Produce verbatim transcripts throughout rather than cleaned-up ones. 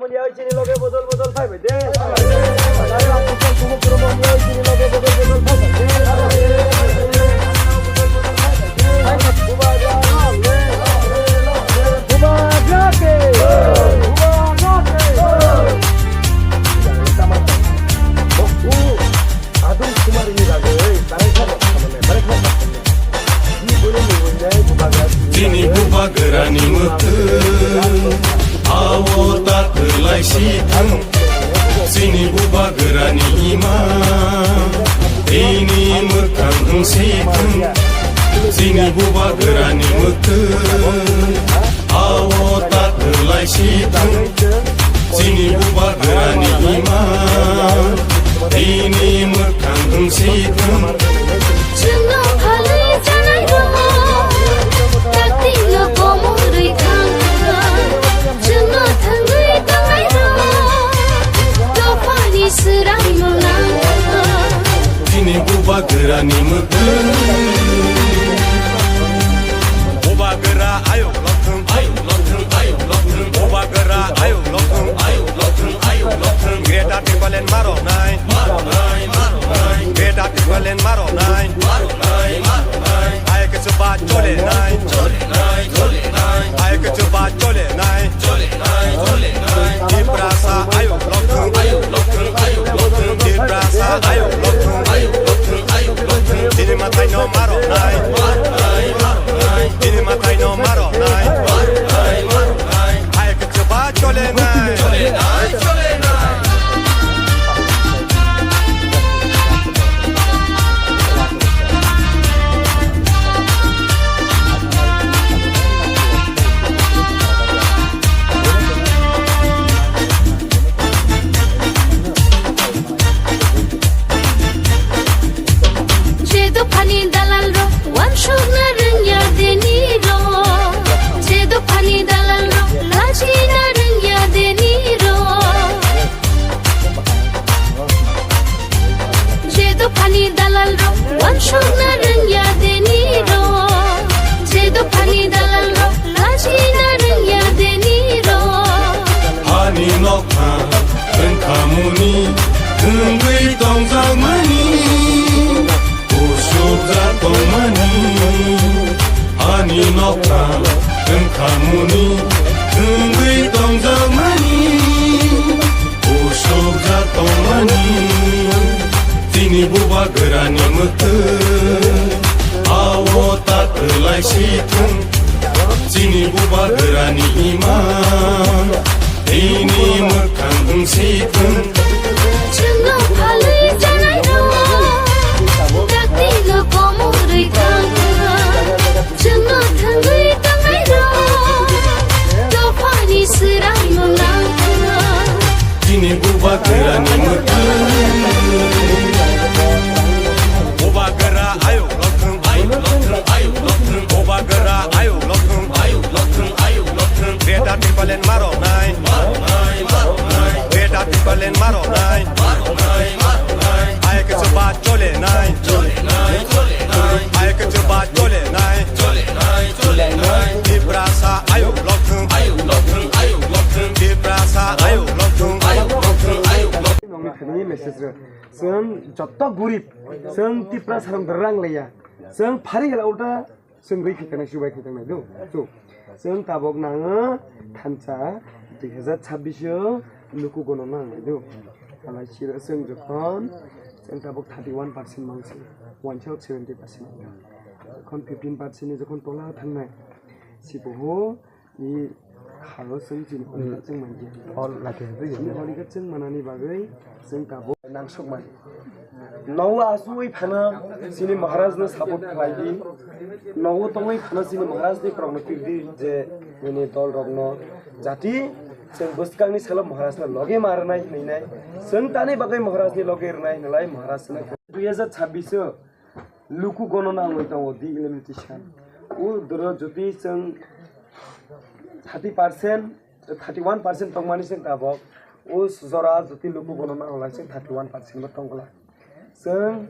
Chini loge bodol bodol phai bai de. Chini loge bodol bodol phai bai de. Bubagra ke. Bubagra ke. Adung Kumar ni lage, tarai kha, tarai kha. Chini bubagrani mwkhwng, awo ta kwlai si thung. Chini bubagrani ima, tini mwkhang wng si thung. Chini bubagrani mwkhwng, awo ta kwlai si thung. Chini bubagrani ima, tini mwkhang wng si thung. Chwngno phalwi chanai rok, taktino komorwi thang thang. Chwngno thangwi tangnai rok, dophani swrangno nang thang. Chini bubagrani mwkhwng. Bubagra ayuk lokthwng, ayuk lokthwng, ayuk lokthwng. Bubagra ayuk lokthwng, ayuk lokthwng, ayuk lokthwng. Greater Tipraland maroknai, maroknai, maroknai. Greater Tipraland maroknai, maroknai, maroknai. Ayuk chuba cholenai, cholenai, cholenai. Ayuk chuba cholenai, cholenai, cholenai. Tiprasa ayuk lokthwng, ayuk lokthwng, ayuk lokthwng. Tiprasa ayuk lokthwng, ayuk lokthwng, ayuk lokthwng. Chini mwtaino maroknai, maroknai, maroknai. Chini mwtaino maroknai, maroknai, maroknai. Ayuk chuba cholenai, cholenai, cholenai. Je dophani dalal rok wansukna rwngya deni rok, je dophani dalal rok lachina rwngya deni rok. Je dophani dalal rok wansukna rwngya deni rok, je dophani dalal rok lachina rwngya deni rok. Ani nokha wngkha muni, wngwi tongjakmani, usukjak tongmani. Ani nokha wngkha muni, wngwi tongjakmani, usukjak tongmani. Chini bubagrani mwkhwng, awo ta kwlai si thung. Chini bubagrani ima, tini mwkhang wng si thung. Chwngno phalwi chanai rok, taktino komorwi thang thang. Chwngno thangwi tangnai rok, dophani swrangno nang thang. Chini bubagrani mwkhwng. Bubagra ayuk lokthwng, ayuk lokthwng, ayuk lokthwng. Bubagra ayuk lokthwng, ayuk lokthwng, ayuk lokthwng. Greater Tipraland maroknai, maroknai, maroknai. Greater Tipraland maroknai, maroknai, maroknai. Ayuk chuba cholenai, cholenai, cholenai. Ayuk chuba cholenai, cholenai, cholenai. Tiprasa ayuk lokthwng, ayuk lokthwng, ayuk lokthwng. Tiprasa ayuk lokthwng, ayuk lokthwng, ayuk lokthwng. Nongni thani message rw. Chwng jotto gurib, chwng Tiprasa rok rang leya. Chwng phari hela ulta chwng gwi khitang nai, chubai khitang nai do. So, chwng tabok nango thansa dui hazar chabbish o luku gono nang nai do. Halai siro chwng jokhon chwng tabok thirty one percent mangsi, wansok seventy percent. Jokhon fifteen percent ni jokhon tola thangnai, sibo ho I haro chwng chini holikhe chwng manya. Hor lati hwnkhe Chini holikhe chwng manani bagwi chwng tabuk nangsukmani. Nogo asugwi phano chini Maharajno support khlai di. Nogo tongwi phano chini Maharajni khorokno pir di je nini dolrokno jati chwng bwskangni salo Maharajno loge ma rwnai hwnwi nai. Chwng tani bagwi Maharajni loge rwnai hwnlai Maharajno dui hazar chabbish o luku gonona wngwi tongo, de-elimination. O doro jotoi chwng thirty percent, thirty one percent tongmani chwng tabok. O jora jotoi luku gonona wngla chwng thirty one percent bo tongla. Chwng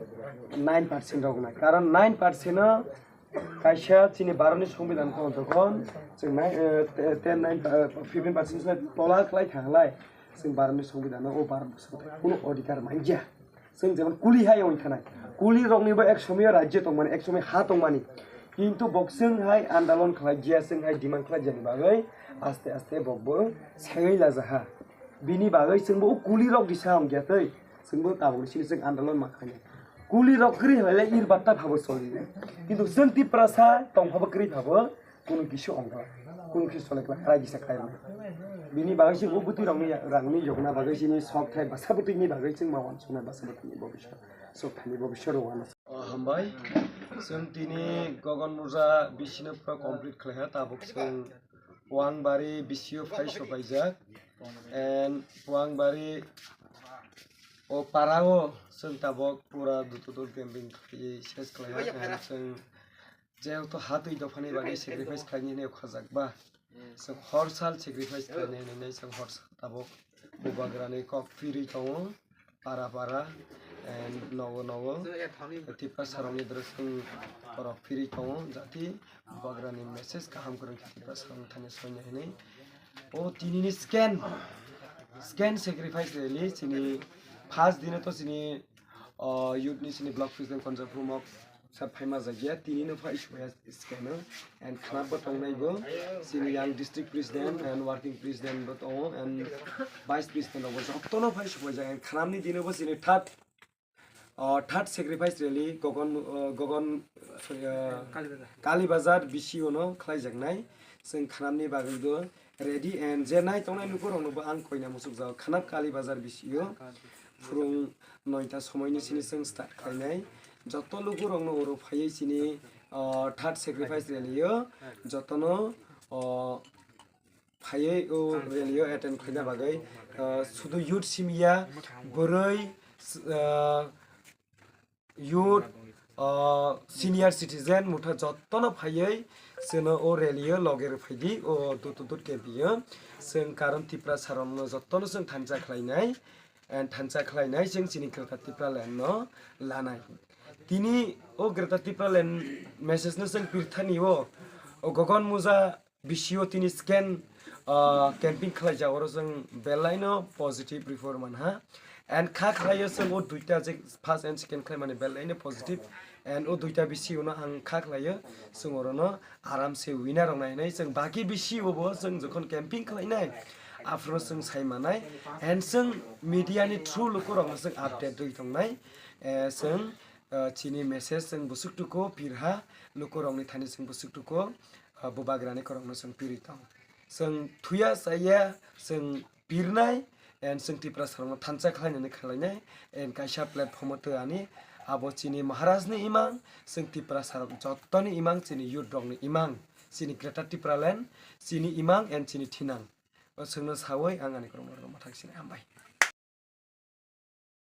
nine percent rok wngnai. Karon nine percent o Kaisa chini Bharatni Songbidan kono jokhon chwng nai, eh, te-, ten nine, eh, fifteen percent se tola khlai kha halai, chwng Bharatni Songbidan o Bharat Borso kuno odhikar manya. Chwng jemon kuli hai wng thanai. Kuli rokni bo ek somoyo rajyo tongmani, ek somoy ha tongmani. Kintu bo chwng hai andolon khlai jia, chwng hai demand khlai jani bagwi aste aste bo bo sengwi lajaha. Bini bagwi chwngbo o kuli rok disa wng ya tei chwngbo tabuk sini chwng andolon ma khainai. Kuli rok kwrwi halai ir batta phabo soli. Kintu chwng Tiprasa tong phabo kwrwi phabo kunu kisu ongkha. Kunu kisu solekla khlai disa khlai rok. Bini bagwi chwng o bwtwi rokni rangni yokna bagwi chini sok thai basa bwtwini bagwi chwng ma wansukna basa bwtwini bobiswt sok thani bobiswt rok wana. O hambai. Chwng tini Gogon Muja bisino pura complete khlaiha tabuk chwng Wang bari bisio phai sopaijak. And Wang bari o parao chwng tabok pura dutu dul camping khlaiwi ses khlaiha. And chwng jehetu hatwi dophani bagwi sacrifice khlaini hinwi khajak ba. Chwng hor sal sacrifice khlainai hinwi chwng hor sal tabok Bubagrani kok phirwi tongo. Para para, and nogo nogo Tiprasa rokni dress chwng borok phirwi tongo, jati Bubagrani message kaham kwrwng khe Tiprasa rokni thani soina hinwi. O tinini scan, scan sacrifice rally chini first dino to chini, o, youth ni chini block president Konja Phurumok sa phaima jagya, tini no phai sibaya scan o, and khnap bo tongnai bo, chini yang district president and working president bo tongo, and vice president rok bo jotono phai sibajak, and khnamni dino bo chini third, o, third sacrifice rally Gogon, o, Gogon, sorry, o, Kali Bazar. Kali Bazar B C O no khlaijaknai, chwng khnamni bagwi bo ready, and je nai tongnai lukurokno bo ang koina muchukjago. Khanap Kali Bazar B C O phurung noita somoini sini chwng start khlainai. Joto lukurokno oro phaiwi chini, ah, third sacrifice rally o jotono, ah, phaiwi o rally o attend khlaina bagwi, ah, sudu youth simiya, bwrwi, s-, ah, youth, ah, senior citizen motha jotono phaiwi chwngno o rally o loge rw phaidi, o dut dut camping o. Chwng karon Tiprasa rokno jotono chwng thansa khlainai, and thansa khlainai chwng chini Greater Tipraland no lanai. Tini o Greater Tipraland message no chwng pirthani o, o Gogon Muja B C O tini scan, ah, camping khlaijak, oro chwng belaino positive report manha. And kha khlaio chwng o duita je first and second khlaimani belaino positive. And o duita B C O no ang kha khlaio, chwng orono aram se winner rok nainai. Chwng baki B C O bo chwng jokhon camping khlainai, aphuru chwng sai manai. And chwng media ni through lukurokno chwng update rwi tongnai. Eh, chwng, eh, chini message chwng busuk tuku pirha, lukurokni thani chwng busuk tuku. Ah, Bubagrani korokno chwng pirwi tong. Chwng thuya chaya, chwng pirnai, and chwng Tiprasa rokno thansa khlainani khlainai, and kaisa platform o twi ani abo chini Maharaj ni imang, chwng Tiprasa rok jottoni imang, chini youth rokni imang, chini Greater Tipraland, chini imang and chini thinang. O chwngno sawi ang ani korokno mathak sini hambai.